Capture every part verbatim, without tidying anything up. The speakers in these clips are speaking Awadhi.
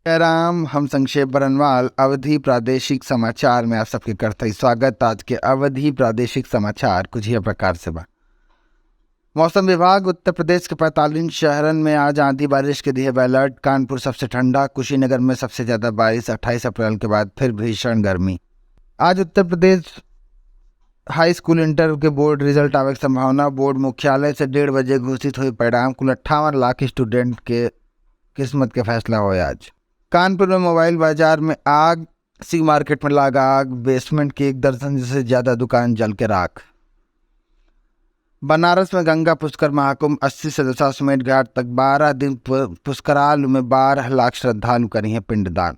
राम, हम संक्षेप बरनवाल। अवधी प्रादेशिक समाचार में आप सबके करत हई स्वागत। आज के अवधी प्रादेशिक समाचार कुछ यह प्रकार से बा। मौसम विभाग उत्तर प्रदेश के पैंतालीस शहरन में आज आंधी बारिश के दिहे बा अलर्ट। कानपुर सबसे ठंडा, कुशीनगर में सबसे ज्यादा बारिश। अट्ठाईस अप्रैल के बाद फिर भीषण गर्मी। आज उत्तर प्रदेश हाई स्कूल इंटर के बोर्ड रिजल्ट आवे के संभावना। बोर्ड मुख्यालय से डेढ़ बजे घोषित होई परिणाम। कुल अट्ठावन लाख स्टूडेंट के किस्मत के फैसला होए आज। कानपुर में मोबाइल बाजार में आग, शिव मार्केट में लागा आग, बेसमेंट के एक दर्जन से ज्यादा दुकान जल के राख। बनारस में गंगा पुष्कर महाकुंभ, अस्सी से दशाश्वमेध घाट तक बारह दिन पु-, पुष्करालु में बारह लाख श्रद्धालु करिहें पिंडदान।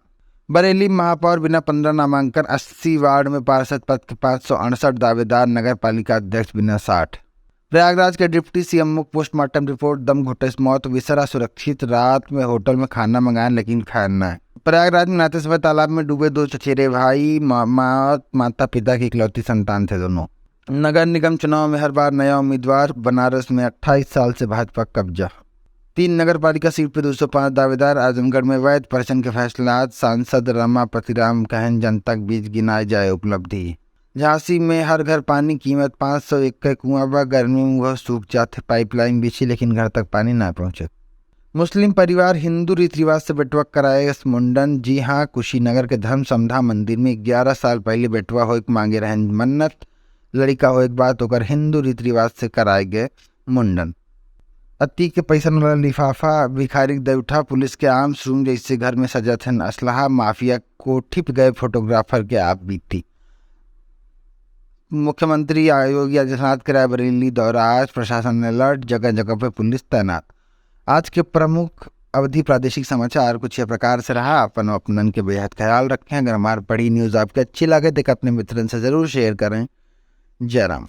बरेली महापौर बिना पन्द्रह नामांकन, अस्सी वार्ड में पार्षद पद के पाँच सौ अड़सठ दावेदार, नगर पालिका अध्यक्ष बिना साठ। प्रयागराज के डिप्टी सीएम मुख पोस्टमार्टम रिपोर्ट, दम घुटस मौत, विसरा सुरक्षित, रात में होटल में खाना मंगाएं लेकिन खाएं ना। प्रयागराज में नहाते समय तालाब में डूबे दो चचेरे भाई, मा-, मौत माता पिता की इकलौती संतान थे दोनों। नगर निगम चुनाव में हर बार नया उम्मीदवार, बनारस में अट्ठाईस साल से भाजपा कब्जा। तीन नगर पालिका सीट पे दो सौ पाँच दावेदार, आजमगढ़ में वैध पर्चन के फैसला, आज सांसद रमापति राम कहन जनता के बीच गिनाए जाए उपलब्धि। झांसी में हर घर पानी, कीमत पाँच सौ एक के कुआं बा, गर्मी में वह सूख जात है, पाइपलाइन बिछी लेकिन घर तक पानी ना पहुंचत। मुस्लिम परिवार हिंदू रीति रिवाज से बेटवा कराए मुंडन। जी हाँ, कुशीनगर के धर्म समधा मंदिर में ग्यारह साल पहले बेटवा होए के मांगे रहन मन्नत। लड़िका होए के बाद ओकर हिंदू रीति रिवाज से कराए गए मुंडन। अति के पैसन वाला लिफाफा, भिखारी के देवठा, पुलिस के आर्म्स रूम जैसे घर में सजत हन असलहा, माफिया कोठी पे गए फोटोग्राफर के आप बीती। मुख्यमंत्री योगी आदित्यनाथ के रायबरेली दौरा, आज प्रशासन अलर्ट, जगह जगह पे पुलिस तैनात। आज के प्रमुख अवधी प्रादेशिक समाचार कुछ यह प्रकार से रहा। अपन अपनन के बेहद ख्याल रखें। अगर हमार पढ़ी न्यूज़ आपके अच्छी लगे तो अपने मित्रन से जरूर शेयर करें। जय राम।